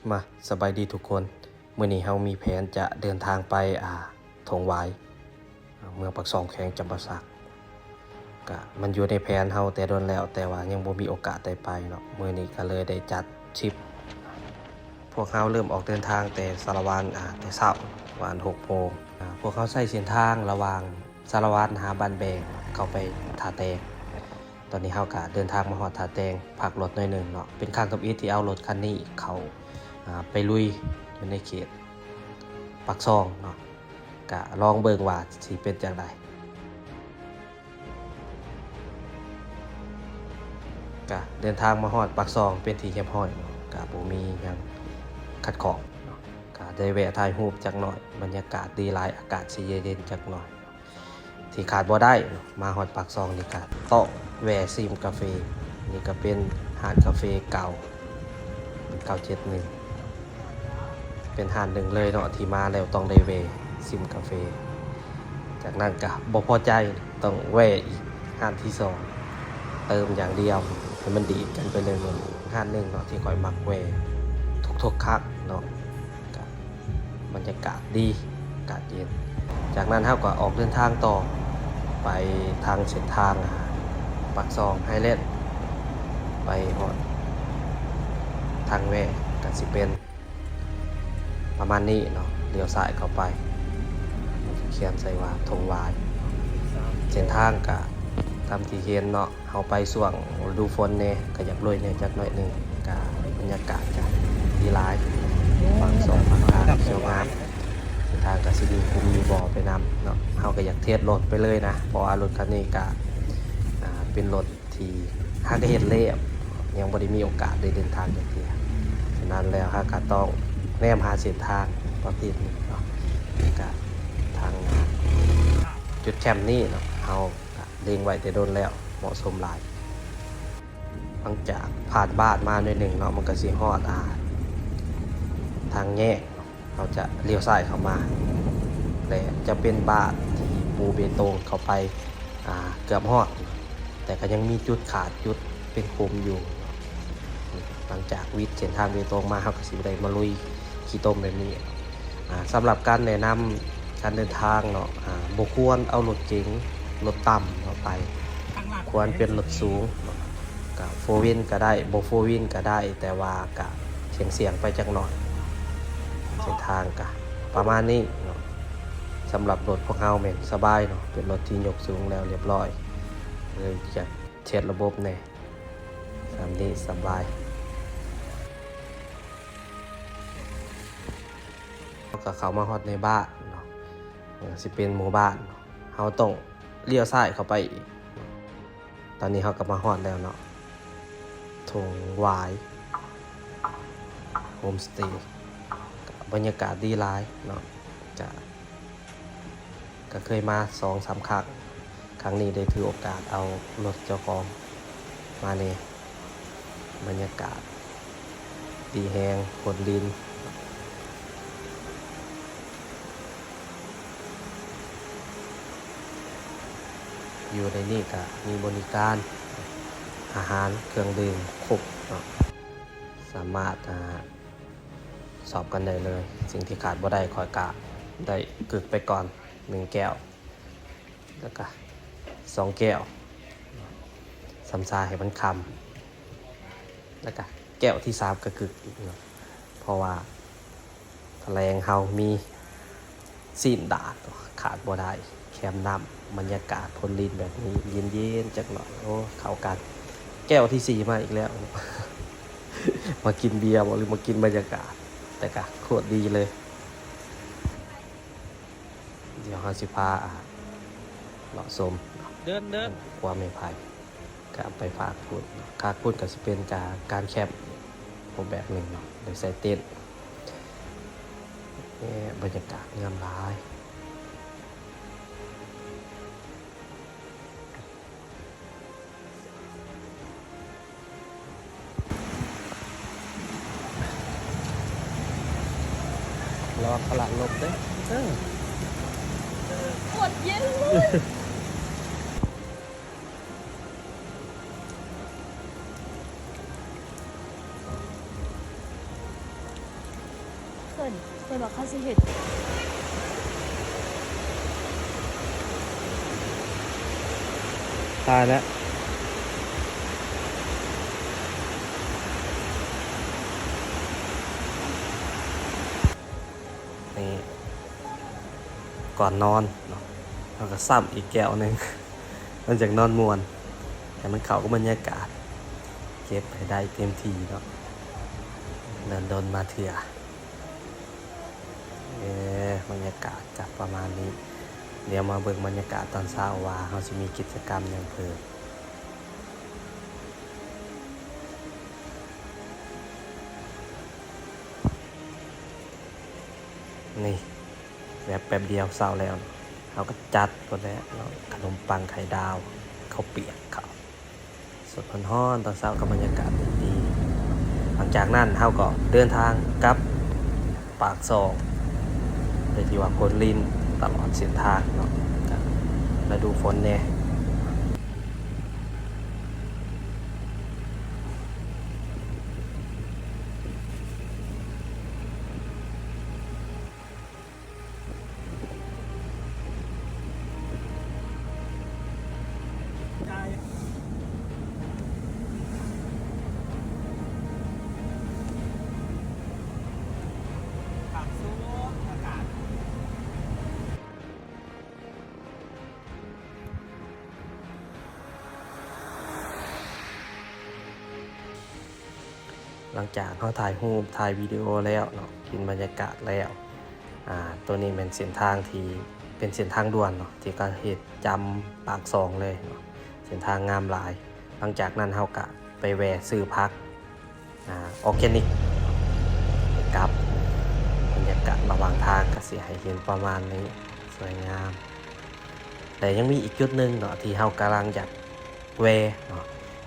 ມາ ສະບາຍດີທຸກຄົນ. ມື້ນີ້ເຮົາມີແຜນຈະເດີນທາງໄປ ອ່າ ທົ່ງຫວາຍ ເມືອງປາກຊ່ອງ ແຂວງຈຳປາສັກ. ກະມັນຢູ່ໃນແຜນເຮົາແຕ່ດົນແລ້ວ, ແຕ່ວ່າຍັງບໍ່ມີໂອກາດໄດ້ໄປເນາະ. ມື້ນີ້ກະເລີຍໄດ້ຈັດທຣິບ. ພວກເຮົາເລີ່ມອອກເດີນທາງແຕ່ສາລະວັນ ອ່າ ແຕ່ເຊົ້າ ປະມານຫົກໂມງ. ອ່າ ພວກເຮົາໃຊ້ເສັ້ນທາງລະຫວ່າງ ສາລະວັນຫາບ້ານແບງ ເຂົ້າໄປທ່າແຕງ. ຕອນນີ້ເຮົາກະເດີນທາງມາຮອດທ່າແຕງ ພັກລົດໜ້ອຍໜຶ່ງເນາະ. ເປັນຄັ້ງທຳອິດທີ່ເອົາລົດຄັນນີ້ເຂົ້າ ອ່າ ໄປລຸຍຢູ່ໃນເຂດປາກຊ່ອງເນາະ. ກະລອງເບິ່ງວ່າຊິເປັນຈັ່ງໃດ. ກະເດີນທາງມາຮອດປາກຊ່ອງເປັນທີ່ຮຽບຮ້ອຍເນາະ, ກະບໍ່ມີຫຍັງຂັດຂ້ອງເນາະ. ກະໄດ້ແວະຖ່າຍຮູບຈັກໜ້ອຍ, ບັນຍາກາດດີຫຼາຍ, ອາກາດຊິເຢັນໆຈັກໜ້ອຍ. ທີ່ຂາດບໍ່ໄດ້ເນາະ ມາຮອດປາກຊ່ອງນີ້ກະຕ້ອງແວ່ຊິມກາເຟ. ນີ້ກະເປັນຮ້ານກາເຟເກົ່າ ເກົ້າເຈັດໜຶ່ງ ເປັນຮ້ານໜຶ່ງເລີຍເນາະ ທີ່ມາແລ້ວຕ້ອງໄດ້ແວ່ຊິມກາເຟ. ຈາກນັ້ນກະບໍ່ພໍໃຈ ຕ້ອງແວ່ອີກຮ້ານທີສອງ ເຕີມຢ່າງດຽວໃຫ້ມັນດີດກັນໄປເລີຍ. ຮ້ານໜຶ່ງເນາະ ທີ່ຂ້ອຍມັກແວ່ທຸກໆຄັ້ງເນາະ. ກະບັນຍາກາດດີ ອາກາດເຢັນ. ຈາກນັ້ນເຮົາກໍອອກເດີນທາງຕໍ່ໄປທາງເສັ້ນທາງ ອ່າ ປາກຊ່ອງໄຮແລນ ໄປຮອດທາງແວ່ ກໍຊິເປັນປະມານນີ້ເນາະ, ລ້ຽວຊ້າຍເຂົ້າໄປ ມັນຈະຂຽນໃສ່ວ່າທົ່ງຫວາຍ. ເສັ້ນທາງກະຕາມທີ່ເຫັນເນາະ, ເຮົາໄປຊ່ວງລະດູຝົນແດ່ ກະຢາກໂລຍແດ່ຈັກໜ້ອຍໜຶ່ງ. ກະບັນຍາກາດກະດີຫຼາຍ, ບາງຊ່ອງບາງທາງສວຍງາມ, ເສັ້ນທາງກະຊິມີຂຸມມີບໍ່ໄປນຳເນາະ. ເຮົາກະຢາກເທສລົດໄປເລີຍນະ ເພາະວ່າລົດຄັນນີ້ກະ ອ່າ ເປັນລົດທີ່ຫາກະເຮັດແລ້ວ ຍັງບໍ່ໄດ້ມີໂອກາດໄດ້ເດີນທາງຈັກເທື່ອ. ສະນັ້ນແລ້ວເຮົາກະຕ້ອງແນມຫາເສັ້ນທາງປະເພດນີ້ເນາະ. ກະທາງຈຸດແຄມນີ້ເນາະ ເຮົາ ກະເລັງໄວ້ແຕ່ດົນແລ້ວ ເໝາະສົມຫຼາຍ. ຫຼັງຈາກຜ່ານບ້ານມາໜ້ອຍໜຶ່ງເນາະ ມັນກະຊິຮອດ ອ່າ ທາງແຍກເນາະ, ເຮົາຈະລ້ຽວຊ້າຍເຂົ້າມາ ແລະ ຈະເປັນບ້ານທີ່ປູເບຕົງເຂົ້າໄປ ອ່າ ເກືອບຮອດ ແຕ່ກະຍັງມີຈຸດຂາດ ຈຸດເປັນຂຸມຢູ່. ຫຼັງຈາກວິດເສັ້ນທາງເບຕົງມາ ເຮົາກະຊິບໍ່ໄດ້ມາລຸຍຂີ້ຕົມແບບນີ້. ອ່າ ສຳລັບການແນະນຳການເດີນທາງເນາະ ອ່າ ບໍ່ຄວນເອົາລົດເກັງ ລົດຕ່ຳເນາະໄປ, ຄວນເປັນລົດສູງເນາະ, ກະໂຟວີນກະໄດ້ ບໍ່ໂຟວີນກະໄດ້ ແຕ່ວ່າກະສ່ຽງໆໄປຈັກໜ້ອຍ. ເສັ້ນທາງກະປະມານນີ້ເນາະ. ສຳລັບລົດພວກເຮົາແມ່ນສະບາຍເນາະ, ເປັນລົດທີ່ຍົກສູງແລ້ວລຽບຮ້ອຍ, ເລີຍຈະເຊັດລະບົບແດ່. ສ່ຳນີ້ສະບາຍ. ເຮົາກະເຂົ້າມາຮອດໃນບ້ານເນາະ, ເອີ ຊິເປັນໝູ່ບ້ານເນາະ, ເຮົາຕ້ອງລ້ຽວຊ້າຍເຂົ້າໄປອີກ. ຕອນນີ້ເຮົາກະມາຮອດແລ້ວເນາະ, ທົ່ງຫວາຍໂຮມສະເຕ. ກະບັນຍາກາດດີຫຼາຍເນາະ, ກະ ກະເຄີຍມາສອງສາມຄັ້ງ, ຄັ້ງນີ້ໄດ້ຖືໂອກາດເອົາລົດເຈົ້າຂອງມາແດ່. ບັນຍາກາດດີແຮງ, ຝົນລິນ. ຢູ່ໃນນີ້ກະມີບໍລິການອາຫານເຄື່ອງດື່ມຄົບເນາະ, ສາມາດ ອ່າ ຊອບກັນໄດ້ເລີຍ. ສິ່ງທີ່ຂາດບໍ່ໄດ້ ຂ້ອຍກະໄດ້ກຶກໄປກ່ອນໜຶ່ງແກ້ວ ແລ້ວກະສອງແກ້ວ ຊຳຊາໃຫ້ມັນຄ່ຳ, ແລ້ວກະແກ້ວທີສາມກະກຶກອີກເນາະ, ເພາະວ່າ ຕອນແລງເຮົາມີຊີ້ນດາດ ຂາດບໍ່ໄດ້ ແຄມນ້ຳ, ບັນຍາກາດຝົນລິນແບບນີ້ ເຢັນໆຈັກໜ້ອຍ ໂອ້ ເຂົ້າກັນ. ແກ້ວທີສີ່ມາອີກແລ້ວ, ມາກິນເບຍບໍ ຫຼືມາກິນບັນຍາກາດ, ແຕ່ກະໂຄດດີເລີຍ. ດຽວເຮົາຊິພາ ອ່າ ເລາະຊົມ ເດີນໆ ຂົວໄມ້ໄຜ່ ກະໄປຟາກພຸ້ນ, ຟາກພຸ້ນກະຊິເປັນການ ການແຄມຮູບແບບໜຶ່ງເນາະ, ໂດຍໃສ່ເຕັນ. ເອີ ບັນຍາກາດງາມຫຼາຍ. ລະວັງພະລະລົບເດີ້. ເອີ ໂຄດເຢັນເລີຍ. ເພິ່ນ ເພິ່ນວ່າເຂົາຊິເຮັດ ຕາຍແລ້ວ ນີ້ ກ່ອນນອນເນາະ ເຮົາກໍຊ້ຳອີກແກ້ວໜຶ່ງ ມັນຈັ່ງນອນມ່ວນ ໃຫ້ມັນເຂົ້າກັບບັນຍາກາດ ເກັບໃຫ້ໄດ້ເຕັມທີ່ເນາະ ດົນໆມາເທື່ອ. ເອີ ບັນຍາກາດກໍປະມານນີ້ ດຽວມາເບິ່ງບັນຍາກາດຕອນເຊົ້າວ່າເຮົາຊິມີກິດຈະກຳຫຍັງເພີ່ມ. ນີ້ ແວບແປັບດຽວເຊົ້າແລ້ວ ເຮົາກໍຈັດໂລດແຫຼະເນາະ ຂະໜົມປັງໄຂ່ດາວ ເຂົ້າປຽກ ເຂົ້າ ສົດໆ ຮ້ອນໆ ຕອນເຊົ້າກັບບັນຍາກາດດີໆ. ຫຼັງຈາກນັ້ນເຮົາກໍເດີນທາງກັບປາກຊ່ອງ ໂດຍທີ່ວ່າຝົນລິນຕະຫຼອດເສັ້ນທາງເນາະ ກໍລະດູຝົນແດ່. ຫຼັງຈາກເຮົາຖ່າຍຮູບ ຖ່າຍວິດີໂອແລ້ວເນາະ ເຫັນບັນຍາກາດແລ້ວ ອາ ໂຕນີ້ແມ່ນເສັ້ນທາງທີ່ເປັນເສັ້ນທາງດ່ວນເນາະ ທີ່ເຂົາເຮັດຈຳປາກຊ່ອງເລີຍເນາະ ເສັ້ນທາງງາມຫຼາຍ. ຫຼັງຈາກນັ້ນເຮົາກະໄປແວ່ຊື້ຜັກ ອາ ອໍແກນິກກັບ. ບັນຍາກາດລະຫວ່າງທາງກະຊິໃຫ້ເຫັນປະມານນີ້ ສວຍງາມ. ແລະ ຍັງມີອີກຈຸດໜຶ່ງເນາະ ທີ່ເຮົາກຳລັງຢາກແວ່ເນາະ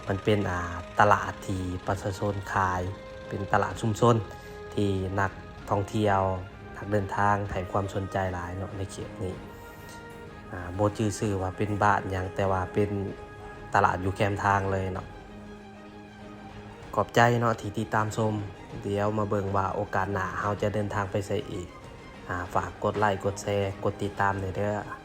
ມັນເປັນ ອາ ຕະຫຼາດທີ່ປະຊາຊົນຂາຍ ເປັນຕະຫຼາດຊຸມຊົນທີ່ນັກທ່ອງທ່ຽວ ນັກເດີນທາງໃຫ້ຄວາມສົນໃຈຫຼາຍເນາະ ໃນເຂດນີ້. ອາ ບໍ່ຈື່ຊື່ວ່າເປັນບ້ານຫຍັງ ແຕ່ວ່າເປັນຕະຫຼາດຢູ່ແຄມທາງເລີຍເນາະ. ຂອບໃຈເນາະທີ່ຕິດຕາມຊົມ. ດຽວມາເບິ່ງວ່າໂອກາດໜ້າເຮົາຈະເດີນທາງໄປໃສອີກ. ອາ ຝາກກົດໄລ ກົດແຊ ກົດຕິດຕາມແດ່ເດີ້.